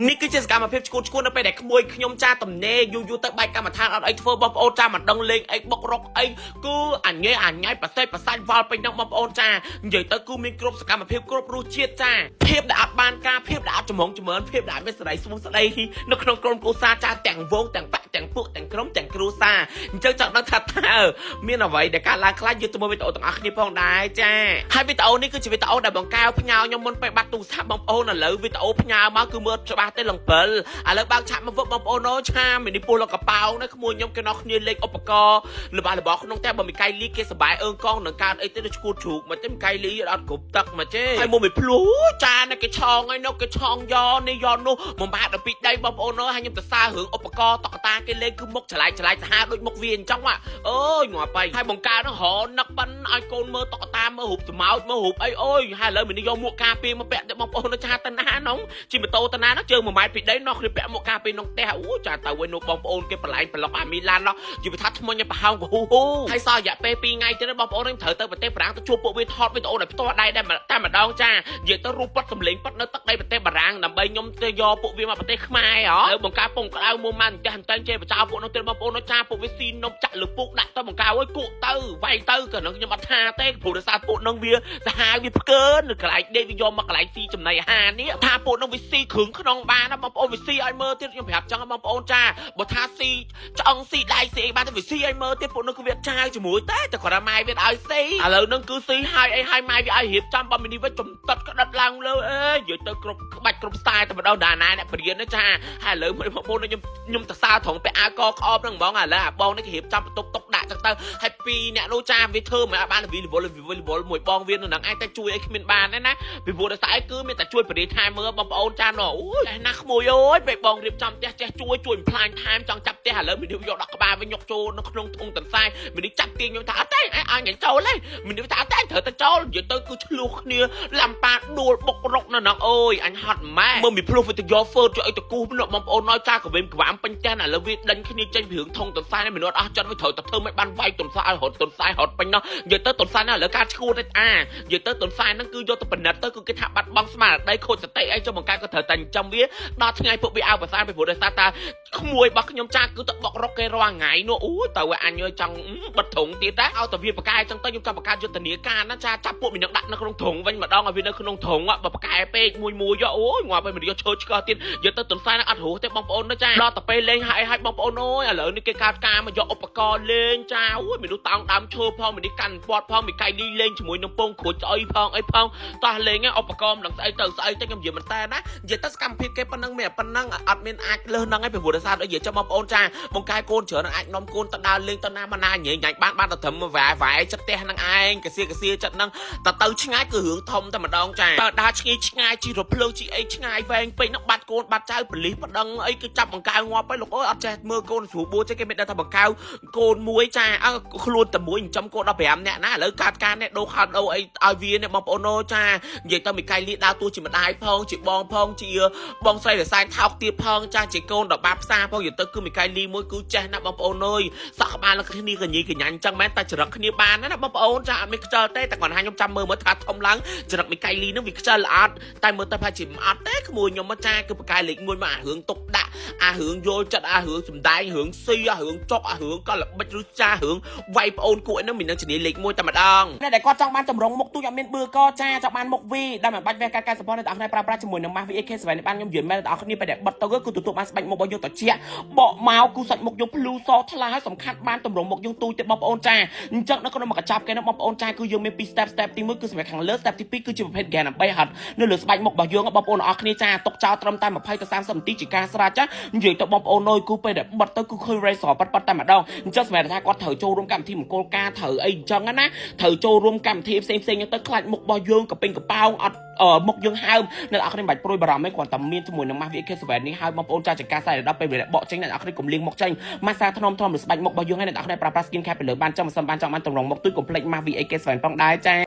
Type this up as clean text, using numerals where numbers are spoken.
នេះគឺជាសកម្មភាពឈួតឈួតនៅពេលដែលក្មួយខ្ញុំចាទំនេរយូរយូរទៅបែកកម្មដ្ឋានអត់អីធ្វើបងប្អូនចាមិនដឹងលេងអីបុករកអីគឺអញញ៉ែអញញ៉ៃប្រសេតប្រសាច់វល់ពេញនឹងបងប្អូនចានិយាយទៅគឺមានគ្រប់សកម្មភាពគ្រប់រសជាតិចាភាពដែលអត់បានការភាពដែលអត់ចម្រុងចម្រើនភាពដែលអត់មានសេរីស្មោះស្ដីនៅក្នុងក្រុមគ្រួសារចាទាំងវងទាំងបាក់ទាំងពួកទាំងក្រុមទាំងគ្រួសារអញ្ចឹងចង់ដឹងថាតើមានអ្វីដែលកើតឡើងខ្លះយើងទៅមើលវីដេអូទាំងអស់គ្នាផងដែរចាហើយវីដេអូនេះគឺជាវីដេអូដែលបង្កើផ្ញើខ្ញុំមុនពេលបាត់ទូរស័ព្ទបងប្អូនឥឡូវវីដេអូផ្ញើមកគឺមើលច្បាស់ទេលង7ឥឡូវបើកឆាកមកវឹកបងប្អូនអូឆាមីនេះពោះលកប៉ោងណាក្មួយខ្ញុំគេណោះគ្នាលេខឧបករណ៍របស់របរក្នុងតែបើមីកៃលីគេសបាយអើងកងនឹងកើតអីទេដូចឈួតជ្រូកមកទេមីកៃលីអត់គ្រប់ទឹកមកទេហើយមកមីភ្លូចាណាគេឆងហើយនោះគេឆងយកនេះយកនោះមួយម៉ាត់ដល់ពីដីបងប្អូនអើយហើយខ្ញុំទៅសាររឿងឧបករណ៍តុក្កតាគេលេងគឺមុខច្លែកច្លែកសាហាវដូចមុខវាអញ្ចឹងអើយងាប់ហើយហើយបង្កើតហ្នឹងរនឹកប៉ិនឲ្យកូនមើលតុក្កតាមើលរូបសម្ោចមើលរូបអីអូយហើយឥឡូវមីនេះយកមួកការពារមកពាក់ទៅបងប្អូនចាតាណានោះជិះម៉ូតូតាណានោះជើង1ម៉ែត្រពីដីនោះគ្នាពាក់មួកការពារក្នុងផ្ទះអូចាទៅវិញនោះបងប្អូនគេបន្លែងប្លុកអាមីឡាននោះយីថាថ្មិញឲ្យប្រហោងកហ៊ូហ៊ូហើយសល់រយៈពេល2ថ្ងៃទៀតបងប្អូននឹងត្រូវទៅប្រទេសបារាំងទៅជួបពួកវាថតវីដេអូដោយផ្ទាល់ដៃដែរតែម្ដងចានិយាយទៅរូបប៉ាត់សម្លេងប៉ាត់នៅទឹកដីប្រទេសបារាំងដើម្បីខ្ញុំទៅយកពួកវាមកប្រទេសខ្មែរហ៎បង្ការពងក្តៅមួយម៉ានផ្ទះអន្តែងជេបចោពួកនោះទៀតបងប្អូនចាពួកវាស៊ីនំចាក់លើពុកដាក់ទៅបង្ការអើយគក់ទៅវាយទៅក៏នឹងខ្ញុំអត់ថាទេព្រោះដោយសារពួកនឹងវាសាហាវវាផ្កើនៅកន្លែងដេកវាយកមកកន្លែងស៊ីចំណីអាហារនេះថាពួកនឹងវាស៊ីគ្រឿងក្នុងបានណាបងប្អូនវាស៊ីឲ្យមើលទៀតខ្ញុំប្រាប់ចឹងបងប្អូនចាបើថាស៊ីឆ្អឹងស៊ីដៃស៊ីអីបានទៅវាស៊ីឲ្យមើលទៀតពួកនឹងគឺវាចាវជាមួយតែតែគាត់ថាម៉ែវាឲ្យស៊ីឥឡូវនឹងគឺស៊ីហើយអីហើយម៉ែវាឲ្យរៀបចំបើមីនេះវិញចំតិតក្តិតឡើងលើអេនិយាយទៅគ្រប់ក្បាច់គ្រប់ស្ទាយតែម្ដងដាណាអ្នកបរៀនណាចាហើយឥឡូវបងប្អូនខ្ញុំខ្ញុំទៅសារត្រង់ពាក់អាវកក្អមហ្នឹងហ្មងឥឡូវអាបងនេះគេរៀបចំបន្ទប់តុកដាក់ចឹងទៅហើយពីរអ្នកនោះចាវាធ្វើមិនឲ្យបានវីលវលវីលវលមួយបងវានៅហ្នឹងឯងតែជួយអីគ្មានបានទេណាពីព្រោះដោយសារអីគឺមានតែជួយបរិថែមើលបងប្អូនចាណអូយណាស់ក្មួយអើយពេលបងរៀបចំផ្ទះចេះជួយជួយផ្លាញថែមចង់ចាប់ផ្ទះឥឡូវមានយកដាក់ក្បាលវិញយកចូលនៅក្នុងធុងតន្សាយមាននេះចាប់ទាញខ្ញុំថាអត់ទេអញញចូលទេមាននេះថាអត់ទេត្រូវតែចូលនិយាយទៅគឺឆ្លោះគ្នាឡាំប៉ាដួលបុករកនៅហ្នឹងអូយអញហត់ម៉ែមើលមីភ្លោះវាទៅយកហ្វឺតយកអីទៅគូសនោះបងប្អូនណយចាកវេមក្វាមពេញផ្ទះឥឡូវវាដេញគ្នាចេញពីរឿងធុងតន្សាយនេះមានអត់អស់ចិត្តវាត្រូវតែធ្វើមិនបានវាយតន្សាយឲ្យរត់តន្សាយរត់ពេញនោះនិយាយទៅតន្សាយនេះឥឡូវការឈួតទេអានិយាយទៅតន្សាយហ្នឹងគឺយកទៅពិនិត្យទៅគឺគេថាបាត់បង់ស្មារតីខូចសតិអីចុះបង្កើតក៏ត្រូវតែចិញ្ចឹមវាដល់ថ្ងៃពួកវាឲ្យប្រសានពីព្រោះដោយសារតាក្មួយរបស់ខ្ញុំចាគឺទៅបុករកគេរាល់ថ្ងៃនោះអូយទៅឲ្យអញចង់បិទធុងទៀតណាឲ្យតែវាប្រកែចឹងទៅខ្ញុំចង់បង្កើតយុទ្ធនាការណាចាចាប់ពួកមីនឹងដាក់នៅក្នុងធុងវិញម្ដងឲ្យវានៅក្នុងធុងបើប្រកែពេកមួយមួយអូយងាប់ឲ្យមិនយកឈើឆ្កឹះទៀតយកទៅទន្សាយនឹងអត់រស់ទេបងប្អូនណាចាដល់ទៅពេលលេងហើយឲ្យបងប្អូនអូយឥឡូវនេះគេកើតការមកយកឧបករណ៍លេងចាអូយមនុស្សតោងដើមឈើផងមនុស្សកាន់ពាត់ផងមីកៃលីលេងជាមួយនឹងពងក្រូចស្អុយផងអីផងតោះលេងឧបករណ៍មិនដឹងស្អីទៅស្អីទៅខ្ញុំនិយាយមិនតែណានិយាយទៅសកម្មភាពគេប៉ុណ្ណឹងមានប៉ុណ្ណឹងអត់មានអាចលើសហ្នឹងឯងពីព្រោះដោយសារដូចនិយាយចាំបងប្អូនចាបងកាយកូនច្រើនអាចនាំកូនទៅដើរលេងទៅណាមកណាញ៉ៃញ៉ាច់បានបានទៅត្រឹមវ៉ែវ៉ែចិត្តផ្ទះហ្នឹងឯងកសៀកសៀចិត្តហ្នឹងតទៅឆ្ងាយគឺរឿងធំតែម្ដងចាតើដើរឆ្ងាយឆ្ងាយជីរភ្លើងជីអីឆ្ងាយវែងពេកហ្នឹងបាត់កូនបាត់ចៅប៉លិសប្តឹងអីគឺចាប់បង្កៅងាប់ហើយលោកអើយអត់ចេះមើលកូនស្រួលបួចេះគេមានដឹងថាបង្កៅកូនមួយចាអើខ្លួនតែមួយចិញ្ចឹមកូន15នាក់ណាឥឡូវកើតការនេះដូរខោដូរអីឲ្យវានេះបងប្អូនអូចានិយាយទៅមីកៃលីដើរតួជាម្ដាយផងជាបងផងជាបងស្រីរសែនថោកទៀតផងចាជាកូនដល់បាផ្សារផងនិយាយទៅគឺមីកៃលីមួយគឺចេះណាស់បងប្អូនអើយសក់ក្បាលគ្នាកញីកញ្ញាញ់ចឹងមែនតែចរិតគ្នាបានណាបងប្អូនចាអត់មានខ្ជិលទេតែគាត់ថាខ្ញុំចាំមើលមើលថាធំឡើងចរិតមីកៃលីនឹងវាខ្ជិលអត់តែមើលទៅប្រហែលជាមិនអត់ទេក្មួយខ្ញុំមកចាគឺបកកែលេខ1មកអារឿងទុកដាក់អារឿងយល់ចិត្តអារឿងសំដែងរឿងស៊ីអារឿងចុកអារឿងក៏ល្បិចឬចារឿងវាយប្អូនគួរហ្នឹងមាននឹងជំនាញលេខ1តែម្ដងអ្នកដែលគាត់ចង់បានតម្រងមុខទូចអត់មានបឿកចាចង់បានមុខវីដែលមិនបាច់វះកាត់កែសម្ផស្សអ្នកទាំងអស់គ្នាប្រើប្រាស់ជាមួយនឹងម៉ាស់ VAK7 នេះបានខ្ញុំនិយាយមែនអ្នកទាំងអស់គ្នាពេលដែលបិទទៅគឺទទួលបានស្បែកមុខរបស់យើងត្រជាក់បកមកគឺសាច់មុខយើងភ្លឺសថ្លាហើយសំខាន់បានតម្រងមុខយើងទូចទៀតបងប្អូនចាអញ្ចឹងនៅក្នុងមួយកញ្ចប់គេនោះបងប្អូនចាគឺយើងមានពីរ step step ទី1គឺសម្រាប់ខាងលើ step ទី2គឺជាប្រភេទ gain ដើម្បីហត់នៅលើស្បែកមុខរបស់យើងបងប្អូនអរគ្នាចាទុកចោលត្រឹមតែ20ទៅ30នាទីជាការស្រាច់ចានិយាយទៅបងប្អូនអើយគូពេលដែលបិទទៅគឺឃើញ result ប៉ាត់ប៉ាត់តែម្ដងអញ្ចឹងសម្រាប់ថាគាត់ត្រូវចូលរួមកម្មវិធីមង្គលការត្រូវអីអញ្ចឹងណាត្រូវចូលរួមកម្មវិធីផ្សេងផ្សេងទៅខ្លាចមុខរបស់យើងកពេញកប៉ោងអត់មុខយើងហើមអ្នកនរគ្នាមិនបាច់ព្រួយបារម្ភទេគ្រាន់តែមានជាមួយនឹងម៉ាស់ VK7 នេះហើយបងប្អូនចាចការខ្សែដល់ពេលបកចេញអ្នកនរគ្នាកុំលៀងមុខចេញម៉ាស្សាថ្នមថ្នមឬស្បែកមុខរបស់យើងហើយអ្នកនរគ្នាប្រើប្រាស់ skin care ពីលើបានចាំមិនសិនបានចង់បានតម្រងមុខទូចកុំភ្លេចម៉ាស់ VK7 ផងដែរចា។